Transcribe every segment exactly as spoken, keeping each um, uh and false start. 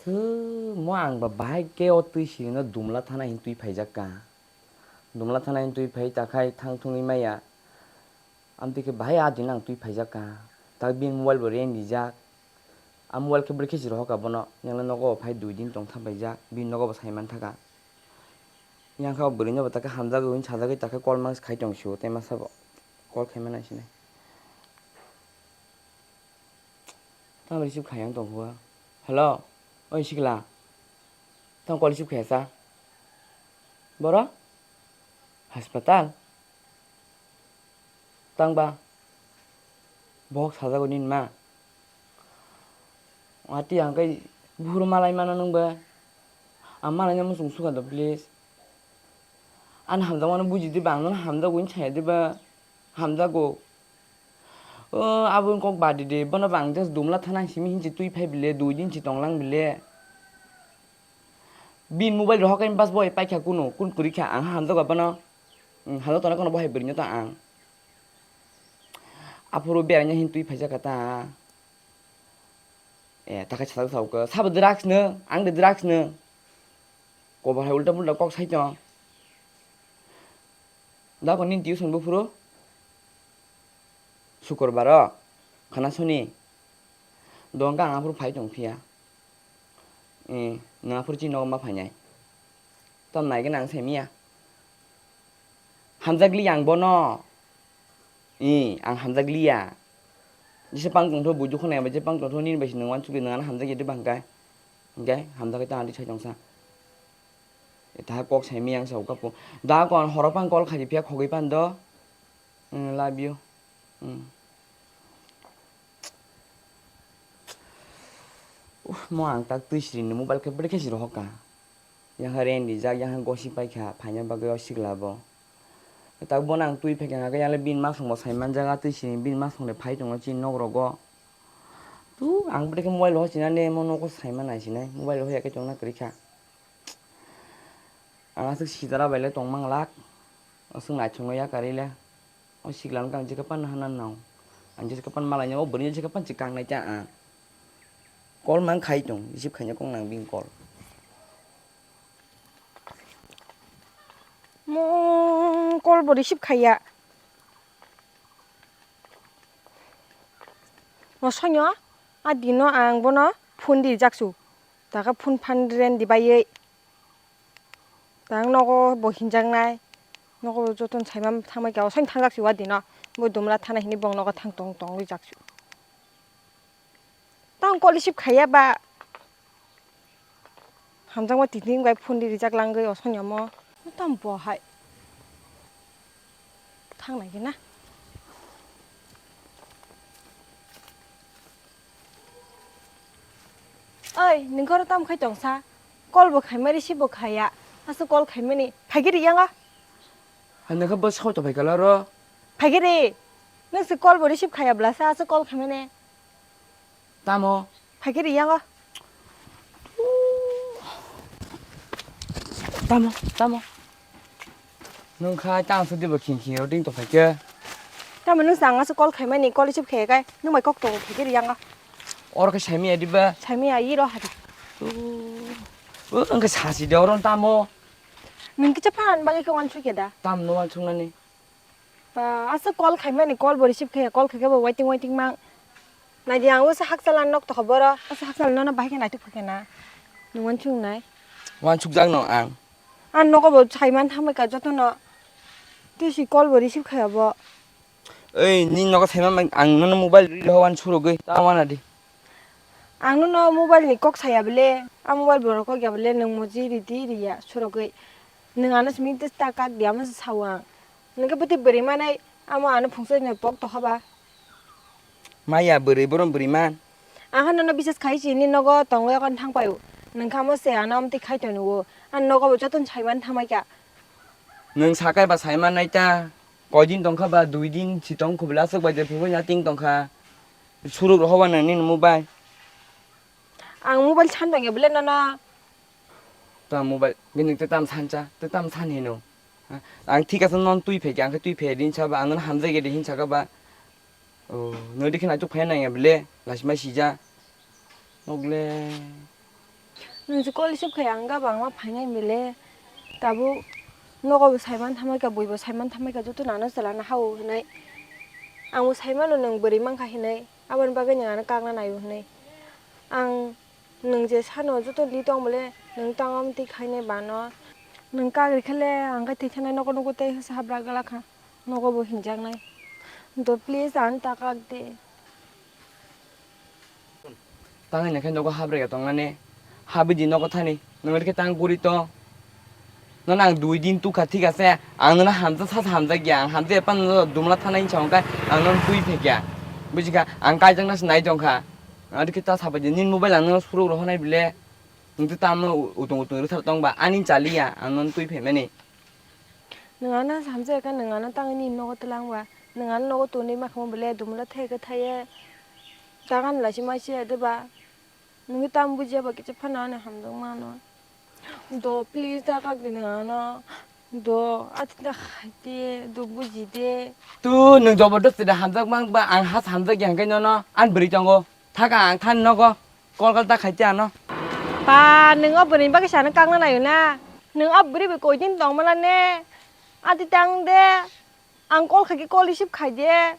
Mo ang ba bahai khe o twi sirino dumla thana hin twi phaijak ka. Dumla thana hin twi phai ta khai thang thungwi maya. Amtwi khe bahai a din ang twi phaijak ka. Tak bini mobile bo reng rijak. A mobile khe bwrwi khe si rohor ka bono. Yang le nogo phai dui din tong tha paijak. Bini nogo bo sai man tha ka. Yang kha o bwrwi no bo ta khe hamjak wi sajagwi ta khe call mang khai tong sio tei masa bo. Call khai mana sinai. Tamo receive khai yang tong kho. Hello. Oi sikla. Tamo call receive khai sa. Boro? Hospital? Tang ba? Bohok sajago nini ma? Ati ang kai buhuru malai mano nung ba? Ang malai no muchung suka do please. Ani hamjakmano buji di ba, ang no hamjago wngwi saya di ba? Hamjago. O, abo wng kok badi de, bono ba ang just dumla thana simi hinsi twi phai bile, dui din si tonglang bile. Bin mobile rohor kain bas boi paikha kuno, kun kuri kha, ang hamjago bono. Hamjak tongna kono bohai bwrwino ta ang. Aphuru beraina hin twi phaijak kha ta. Eh, ta khe sajak sao khe, sabo drugs no, ang de drugs no. Kobo hai ulta pulta kok sai tong. Da ko nini tuition bo phuru? Sukrobaro, khana soni. Dongka ang aphuru phai tong phiya. Eh, nang aphuru chini nogo ma phainai. Tom nai gana ang sai miya. Hamjak li ang bono. I, ang hamjak liya. Jesa pang tongtho buju khonai bai je pang tongtho nini bai si nang wansuk di nang ano hamjak ya de bang kai. Hingke hamjak ta adi sai tongsa. Eta kok sai mi ang sa ukapo. Da kon horo pang call khai phiya khogwi pan do. Mm, love you. Mm. Uh, mo ang tak twi siri ni mobile khe bwrwi khe siri hoka. Yang ha ren rijak, yang ha gosi paikha, phaina bagwi o sikla bo. Tak bono ang twi phaikha, hake yang le bini masong bo sai manjak, a twi sini bini masong de phai tongo chini nok rogo. Tu ang bwrwi khe mobile ho sinani, mo nogo sai ma nai sinai, mobile ho ya khe tongna kwrwi kha. Ang aswk sitara bai le tong manglak, aswk naithok no ya karwi le. O sikla no kang jeka pan hana nang. Ang jeka pan malai nang, o bwrwi jeka pan si kang nai ta ang. Call mang khai tong, receive khaina kong nang bini call. Mung call bo receive khaiya. Mo sonyo, a dino ang bono phone di jaksu. Taka phone phan ren di bayei. Tang nogo bo hinjaknai. Nogo bo joton saima thangbai kha, osain thangjak si wa dino. Bo dumla thana hini bong nogo thang tong tong rijak si. Tang call receive khaiya ba. Hamjakma titi wngkha phone di rijak langwi osain omo. Tam bo hai. Thang nai gina. Oi, ningkoro tam khai tongsa? Call bo khaimani, receive bo khaiya. Aswk call khaimani. Phaikhe ri yango. Hanjakha bwswk to phaikha laro. Phaikhe ri. Nwng se call bo receive khaiya bwlasa aswk call khaimani. Tamo? Phaikhe ri yango. Tamo, tamo. Nwng kha tang sudi bo khing khing roding to phaikhe. Tamo nwng se ang aswk call khaimani, call receive khaiya khai. Nwng bai kok tongo phaikhe ri yango. Oro khe saimaya diba? Saimaya iro hadi. O, wngkha sasi de oro tamo. Nwng kicha phan bagwi khe wansukya da? Tamo no wansuknani? Ba, aswk call khaimani, call bo receive khaiya, call khaikhe bo waiting waiting mang. Naidi ang osa hakchala nok tokha boro, osa hakchala nono bahai khe naituk phai khe na. Nwng wansuk nai? Wansukjak no ang. Ang nogo bo saiman thambai ka jotono. Twi si call bo receive khaiya bo. Ei, nini nogo saiman ang nono mobile ri roho wansuk rogwi, ta wana di. Ang nono mobile ni kok saya bele, a mobile borok kok ya bele, nwng moji ridi riya surogwi. Nwng ano simi tei ta kak di amo se sao ang. Nwng khe bwtwi bwrwi manai, amo ano phungsa ni pok tokha ba. Maya bwrwi borom bwrwi man. Ang khe nono bisas khai si ni nogo tongwi yakon thang paio. Nwng khe amo se ano amtwi khai tongo. Ang nogo bo jotono saiman thamai kha. Nwng sakai ba saiman nai ta. Koidin tongkha ba, dui din si tong khobla aswk bai de phuru ya ting tongkha. Suruk rohoba nang nini mobile. Ang mobile san tongya bele nono. Ta mobile, bini te tam sancha, te tam san hino. Ang thik asa non twi phai, ang khe twi phai din saba, ang non hamjai gede hin saka ba. O, no dikhe na chuk phai nang ya bele, lasima sija. Nogle. Nwng se kol receive khai ang ga bangma phainai mile. Tabuk nogo bo saiman thamai ka, bui bo saiman thamai ka, joto nano chalana hao hinai. Ang bo saimano nwng bwrwi mankha hinai. Aboni bagwi nwng ano kakna naio hinai. Ang nwng je sano joto li tong bole nwng tangam twi khainai bano. Nwng kagri khele ang kai twi thanai nogo nogo tei habra gala kha. Nogo bo hinjaknai. Do please ang ta kak de. Tangwi naikhe nogo habrega tongnani. Habidi nogo thani. Nwng rikhe tang guri to. Nono ang dui din tukha, thik ase. Ang nono hamjak sasa hamjak ya. Ang hamjak epan nono dumla thanai hinsa hwnkhe ang nono twi phekya. Bujikha, ang kaijakna se nai tongkha. Ang rikhe ta sabaidi nini mobile ang nono suruk rohonai bile. Nwng tamo utung utung rwthar tongba. Ani chaliya. Ang nono twi phaimani. Nwng ano samjak khe nwng ano tangwi nini nogo twlang ba. Nwng ano nogo tongwi ma khe mo bole dumla thai khe thaiye. Tagan lachi machi ya de ba. Nwng tam bujiya ba kicha phano ano hamjak mano. Do please da kak de nwng ano. Do ati da khai de, do buji de. Tu nwng jobordosti da hamjak mang ba, ang has hamjak ya hwnkhe nono. An bwrwi tongo. Thaka ang thani nogo. Call call ta khai te ano. Ba, nwng o bwrwi ni bagwi sana kakna naio na? Nwng o bwrwi bai koi din tong mala ne? Ati tang de. Ang call khai khe call receive khai de.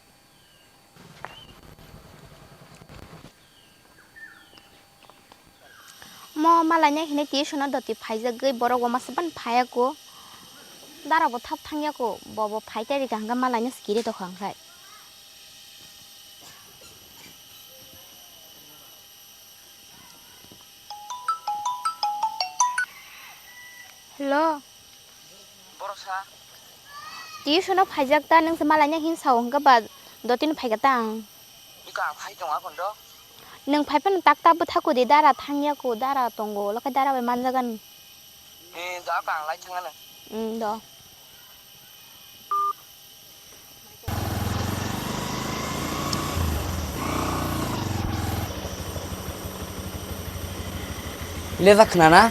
Mo malaina hinwi tuition o doti phaijagwi borok bo masa ban phaiya ko. Dara bo thap thangya ko. Bo bo phai tei rikha hwnkhe malaina se kiri tokha hwnkhe. Hello. Borok sa. Tuition o phaijak ta, nwng se malaina hin sao hwnkhe ba dotino phaikha ta ang. Bika ang phai tongo akon do. Nwng phai phano tak ta bwtha kudi dara thangya ko, dara tongo, lokhe dara bai manjagani. Ni do ka ang lai thangano. Hmm, do. Lejak khna na?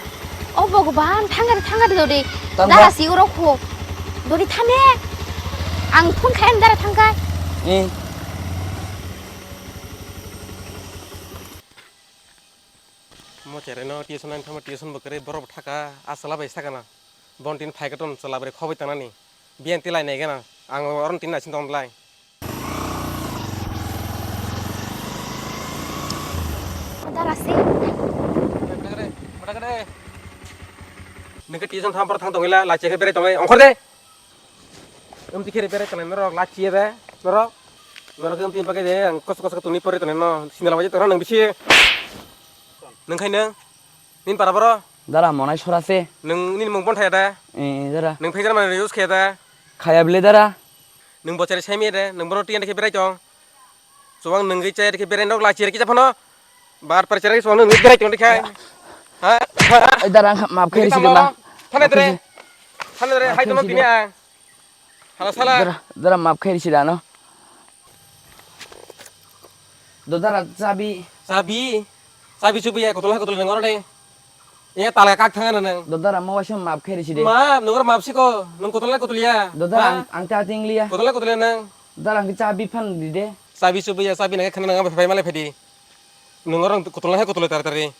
O Bhagwan, thangari, thangari dori. Tangkha. Dara si uro kho. Dori thane. Ang phone khayan dara thangkha. Eh. Mo cherai no tuition nang thangma tuition bo kwrwi borok bo thaka, a chwla bai sakana. Bon tin phai khe ton chwla bai khoboi tangnani. Biyan tilai nai gana. Ang oron tin naisin tong lai. Dara si. Nang khe tuition thang por thang tongila, la chekhe berai tongai. Ongkhor de. Amtwi khe ri berai tongnai norok, lachiya de norok. Norok amtwi bagwi de ang kosto kosto tongwi porwi tongnai no, sindala bai tongnai nang bisi. Nang khai nang nini para boro. Dara monai sora se. Nang nini mung bon thaya de. Eh, dara. Nang phaikar mani use khaya de. Khaya bile dara. Nang bochari saimi de, nang bono tiyan khe berai tong. Chuwang nungwi chai rikhi berai nok lai chirikhi japhano. Bar par chirikhi chuwang nungwi berai tong rikha. Ha? Ai dara ang map khairi sidi ma. Thane dre. Thane dre hai tono tini ang. Hala sala. Dara, dara map khairi sida no. Do dara chabi. Chabi. Chabi chubi ya kotol hai kotol nang oro de. Ya tala kak thang nang. Do dara mo waisa map khairi sidi. Ma nang oro map siko nang kotol lai kotol ya. Do dara ang ta ting liya. Kotol lai kotol ya nang. Dara ang chabi phan di de. Chabi chubi ya, chabi nang khana nang bai malai phedi. Nung orang kotol hai kotol tari tari.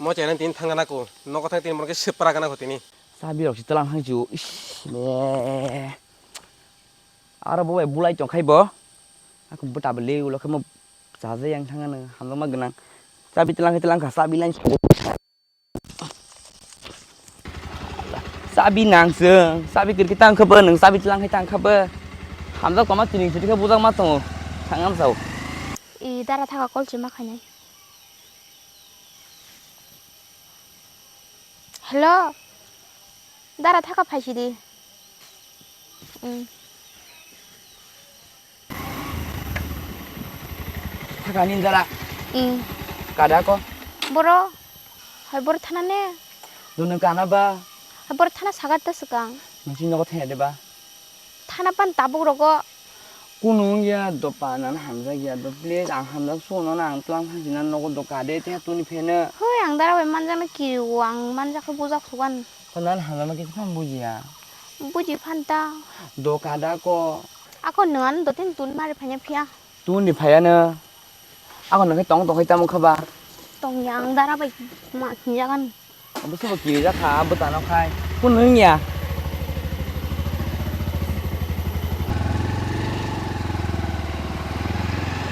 Mo chai nang tin thang gana ko. Noko thang tin mo ke sepra gana ko tini. Chabi rok si tlang hang ju. Ish, me. Aro bo bai bulai tong khai bo. Aku bwta bele ulo khe mo chaja yang thang nang hamma gwnang. Chabi tlang tlang kha chabi lain. Chabi nang se, chabi kwrwi khe tang kha bo, nwng chabi tlang khe tang kha bo. Hamjak tongma tini sidi khe bujak ma tongo, thang am sao. I dara thaka call chima khainai. Hello, dara thaka phai sidi. Mm. Thaka ni dara. Mm. Kada ko? Boro. Hai boro thana ne? Dono kana ba? Hai boro thana sagat ta swkang. Nasi nogo thaya de ba? Thana pan tabuk rogo. Kunu ya dopa nana hamjak ya do please ang hamjak suno na ang tlang phansi na nogo doka de te tuni phene. Hoi ang dara bai manjak na kiriwo ang manjak khe bujak sugan. Ko nan hamjak ma kisa phan bujiya. Buji phan ta. Doka da ko. Ako nungan dotin tun mari phanya phiya. Tun di phaya no. Ako nungkhe tong tong khai tamo kha ba. tongya ang dara bai ma hinjagan. Abo sobo kiri jakha, abo tano khai. Kun wngya?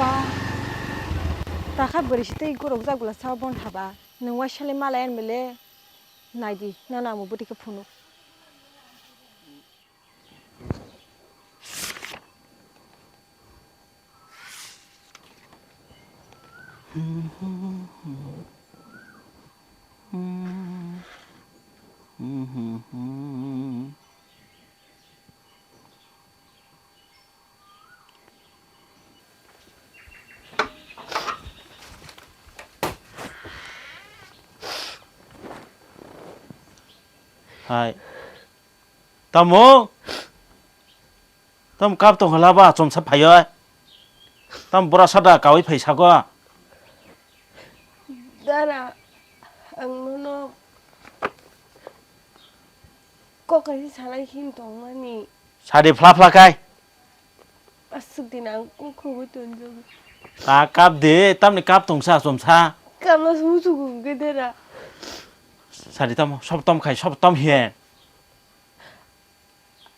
Ba, takha bwrwi sitwi gorok jak bwla sao bon thaba. Nwng waisale malai ani bele. Naidi, nana amo bwtwi khe phunuk. Hai. Tamo? Tamo kap tong hala ba chomsa phaio? Tamo bora sada kawi phai sago? Dara, ang nono kok kaisa sanai hin tongmani. Sadi phla phla kai. Aswk din ang kok khobwi tonjago. Ta kap de, tamni kap tongsa chomsa. Kama sung sung hwnkhe dera. Sadi tamo, sob tom khai, sob tom hiye.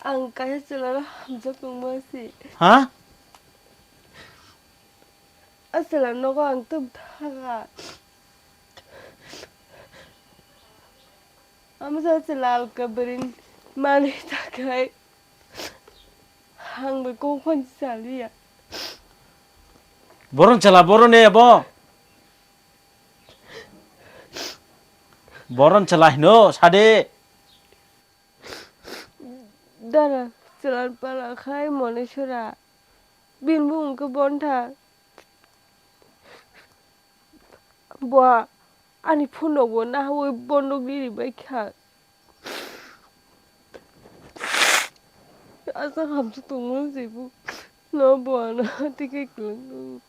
Ang kaisa chwla hamjak tongma se. Ha? A chwla nogo ang tub thaka. Amo sa chwla alka bwrwini manwi takhai. Ang bai kok phano saliya. Boron chwla, boron e bo. Boron chwla hino, sade. Dara, chwla para khai Monesora. Bini bumung khe Bontha. Bo ani phone rokbo nahawi bondok riri bai kha. Aswk hamswk tongmani se bo. No bo ano tike kwlwng.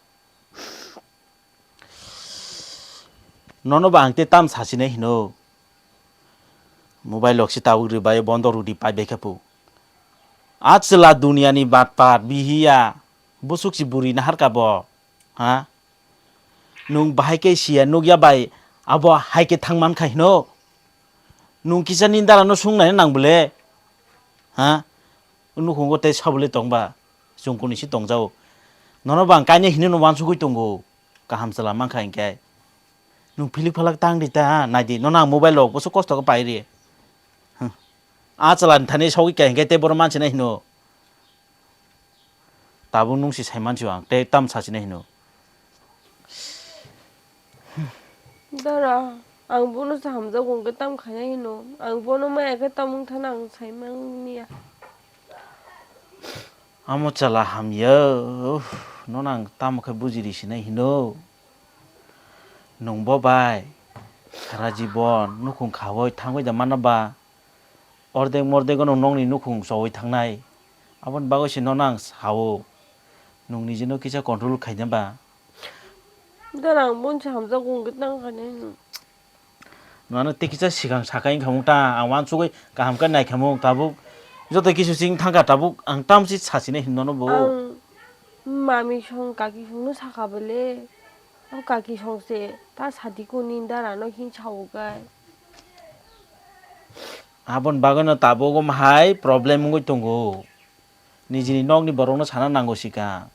Nono ba ang tei tam sasinai hino. Mobile rok se tabuk rwbai bondo rwdi pai bai khe pu. A chwla duniya ni batpar bihiya. Busuk si buri naharka bo, ha? Nwng bahai khe siya nukya bai abo hai khe thang mankha hino? Nwng kisa nini dara no sung nai nang bole, ha? Nukhungo tei sabole tong ba, chwng kuni si tong jao. Nono bo ang kainwi hino no wansugwi tongo, kaham chwla mankha hinkhe. Nwng philik phalak tang di ta, nai di, nono ang mobile rok boso kosto khe pai ri. Hm. A chwla ni thani sogwi kha hinkhe tei bono mansinai hino. Tabuk nwng si sai mansio ang, tei tam sasinai hino. Dara, ang bono se hamjago hwnkhe tam khainai hino. Ang bono maya khe tam wngthana ang sai manliya. Amo chwla hamya, uff, nono ang tamo khe bujiri sinai hino. Nwng bo bai sara jibon nukhung khaui thangwi da mano ba? Ordek mordek no nokni nukhung choui thangnai. Aboni bagwi se nono ang sao. Nwng nijino kisa control khaina ba? Dara ang bonsi hamjago hwnkhe tang khainai hino. Nono tei kisa swkang sakai wngkha mung ta, ang wansugwi kaham khe naikha mung tabuk. Joto kisu ching thangkha tabuk, ang tamsi sachina hino nono bo. Ang mami song kaki songno sakha bole. O kaki song se ta sadi kuni dara no hin sao gai. Aboni bagwi no tabuk omo hai problem wngwi tongo. Nijini nokni borokno sana nango sika.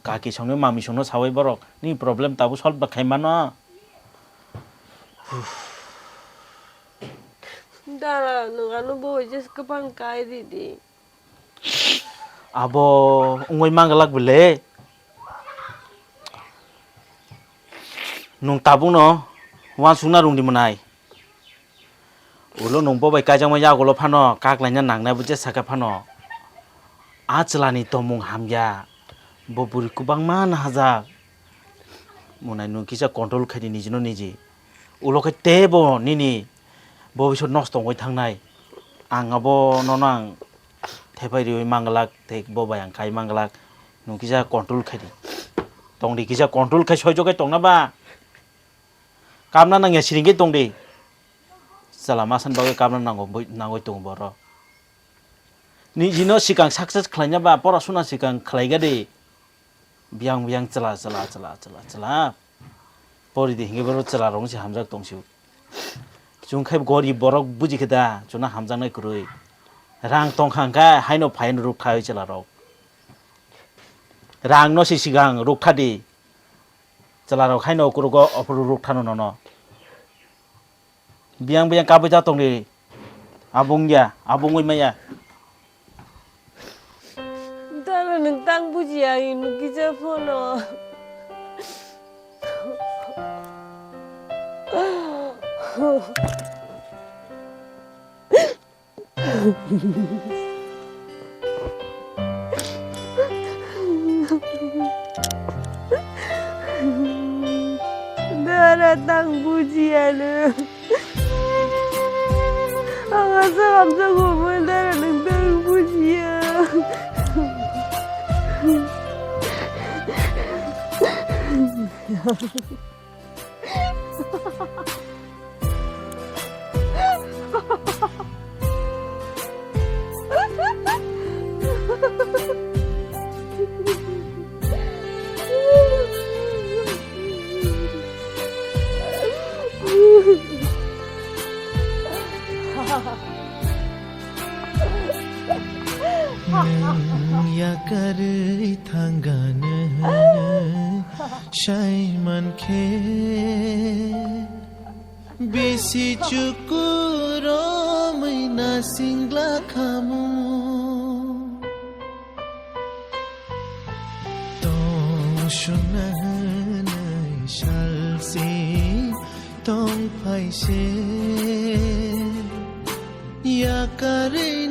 Kaki songni mami songno sawi borok ni problem tabuk solve ba khai mano. Dara, nwng ano bo je kwbang kai ridi. Abo wngwi manglak bele. Nwng tabukno uansukna rwngdi mwnai. Ulo nwng bo bai kaijakma yagulo phano kaklaina nangnai bo jesa khe phano. A chwlani tongmung hamya. Bo bwrwi kwbangma nahajak. Mwnai nwng kisa control khaidi nijino niji. Ulo khe teibo nini bobisot nosto wngwi thangnai. Ang abo nono ang thepai riwi manglak tei bo bai ang kai manglak. Nwng kisa control khaidi. Tongdi kisa control khai soijo khe tongna ba. Kamna nangya siring khe tongdi. Chwla masan bagwi kamna nango, boi-, nangwi tongo borok. Nijino swkang success khlaina ba, porasuna swkang khlaiga de. Biyang biyang chwla, chwla, chwla, chwla, chwla. Pori di, hingke borok chwla rok se hamjak tong sio. Chwng khai gorib borok buji khe da, chwngno hamjaknai kwrwi. Rang tong kha hwnkhe haino phaino rwk tha oi chwla rok. Rang no se sigang rwk tha di. Chwla rok haino kwrwk o ophuru rwk tha no nono. Biyang biyang kabui ja tong di. Abung ya, abung oi maya. Dara nwng tang bujiya, ang nukija phono. Dara tang bujiya nwng. Ang asa hamjak hwnwi dara nwng tang bujiya. Nwng yakarwi thangano hwnwi sai mankhe, bisi chukurumwi nasing glakhamu. Tong suna hwnwi salsi tong phaise, yakarwi